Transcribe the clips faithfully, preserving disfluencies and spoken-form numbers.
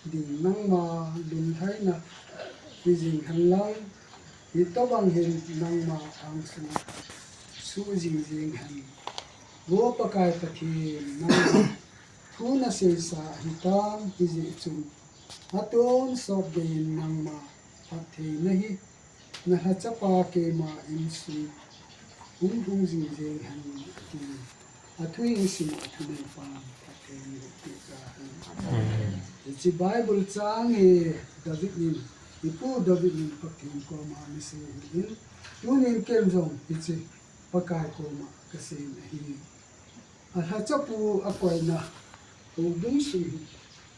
ding nangma lunglhaina hi jing hen lang, hitobang hin nangma angsung suh jing jing hen. Vo Pakai Pathen, nangma thu naseisa hitam, hijeh chun atonsot geiyin nangma phattheina hi nalhachapa keima insung hung hung jing jing hen, ati. Athu hing simna thuneipa Pathen in pi ta hen. Amen. Hiche Bible chang hi David in, ipu David in Pathen koma anasei ahin, tunin ken jong hiche Pakai koma kasei ahi. Alhachapu akoina houbung sung hi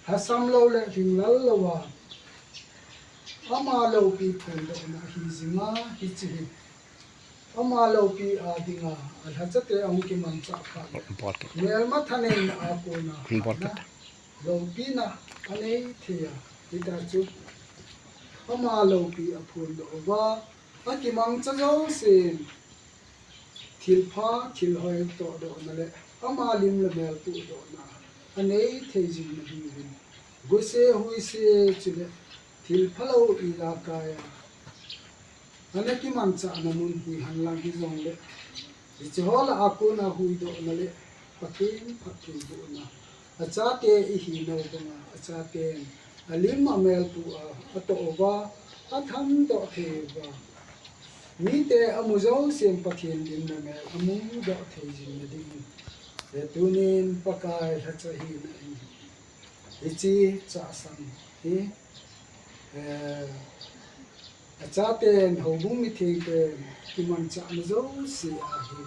lhasam lou le lhinglel louva ama loupi phondohna ahi jinga, hiche hi ama loupi a dinga alhachate ahung kimangcha phat le, melma thaneina a kona phatna, loupina anei thei a, hitia chu ama loupi aphondoh uva akimangcha jousen thilpha, thilhoi tohdohna le ama lim le mel puhdohna anei thei jing nadingin, guse huise chule thilphalou ijakai a ana kimangchahna mun hihen lang hijongle, hiche ho lah a kona huhdohna le Pathen phattheibohna, achate ihinau banga achaten alim amel pu a atoh uva athamdoh thei uva, mite amu jousen Pathen lim le mel amudoh thei jing nadingin, tunin Pakai lhacha hina in hiche chahsang hi, eh, achaten houbung mithengten kimangchahna jouse ahi,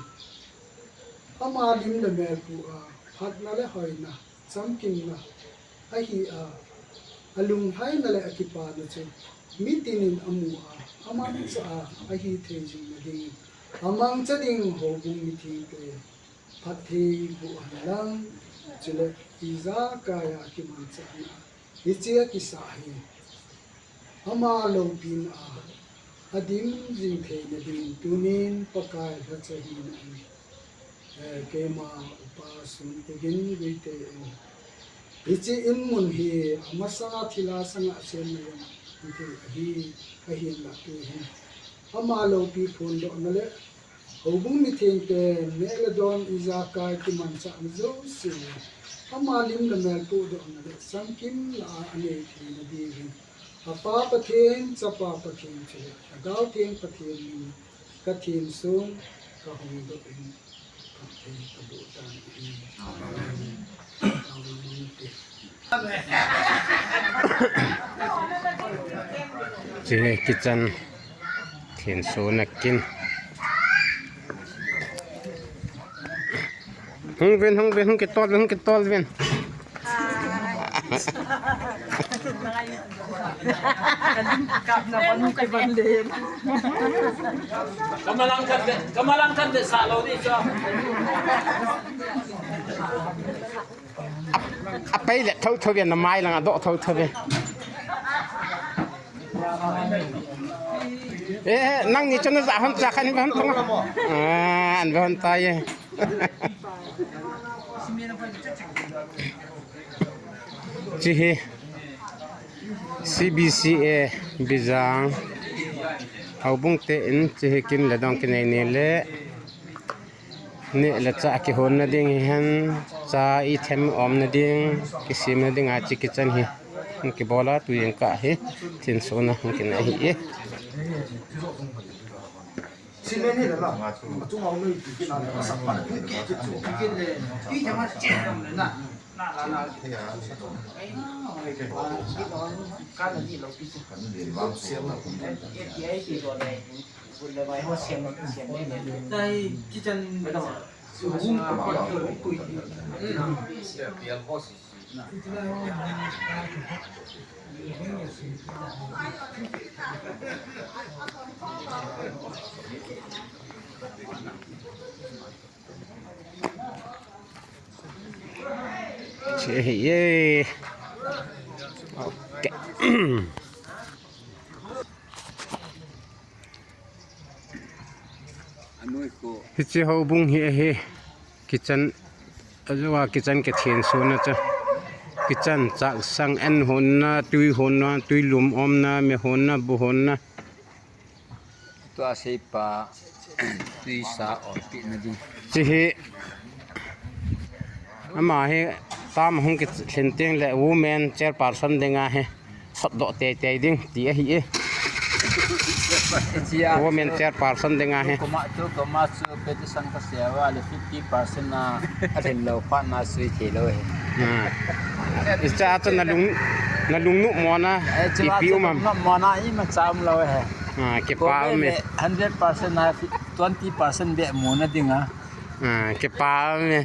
ama lim le mel pu a phatna le hoina, chamkimna ahi a, alunglhaina le akipana chu mitinin amu a, amangcha a ahithei jing nadingin, amangcha ding houbung mithengte phattheiboh hen lang, chule ijakai a kimangchahna hiche a kisah hi ama loupina a adim jing thei nadingin tunin Pakai lhacha hina in, eh, keima upa Sunkugin Guite in hiche in mun hi amasanga thilha sanga semna jong hithei ahi, ahinlah tuhin ama loupi phondohna le houbung mithengte neh le don ijakai kimangchahna jouse ama lim le mel puhdohna le chamkimna a anei thei nadingin, Apa Pathen, Chapa Pathen chule Lhagao Theng Pathen min kathenson kahungdoh in phatthei kaboh tan ahi. Amen. Hiche kitchen thensona kin. Hung uvin, hung uvin, hung kitol uvin, hung kitol uvin. Kamalang kan de, kamalang kan de sa lou di sa. Apai le thotho uvin, namai lang adoh thotho uvin. Eh, nangni chun naja hon cha khan ve hon tong. Ah, an ve hon tai. Hiche hi C B C A Bijang houbung te in hiche hi kin le dong kinei ni le. Neh le chah kihonna ding hihen, cha ithem omna ding, kisemna dinga hiche kitchen hi hung kibol a, tujingkah hi thensona hung kinei ahi e. Hiche hi e. Okay. Hiche houbung hi ahi. Kitchen, ajou a kitchen kithensona chu. Kichan chaksang, an honna, tui honna, tui lum umna, me honna, bu honna. Tua seipa, tui sa ompeh na ding. Hiche hi, ama hi, tam hung kithlen teng le women chairperson dinga hi sotdoh teitei ding ti ahi e. Hiche a, women chairperson dinga hi. Koma chu, koma chu petition kasei uva le fifty percent na, alhin lou phat na sui thei lou hi. Ah. Hiche a chu nalung, nalung nuh mona, eh, hiche a ipi chu um am? Nalung nuh mona imacha umlou hi. Ah, kipa um e. Hundred percent na twenty percent beh mona dinga. Ah, kipa um e.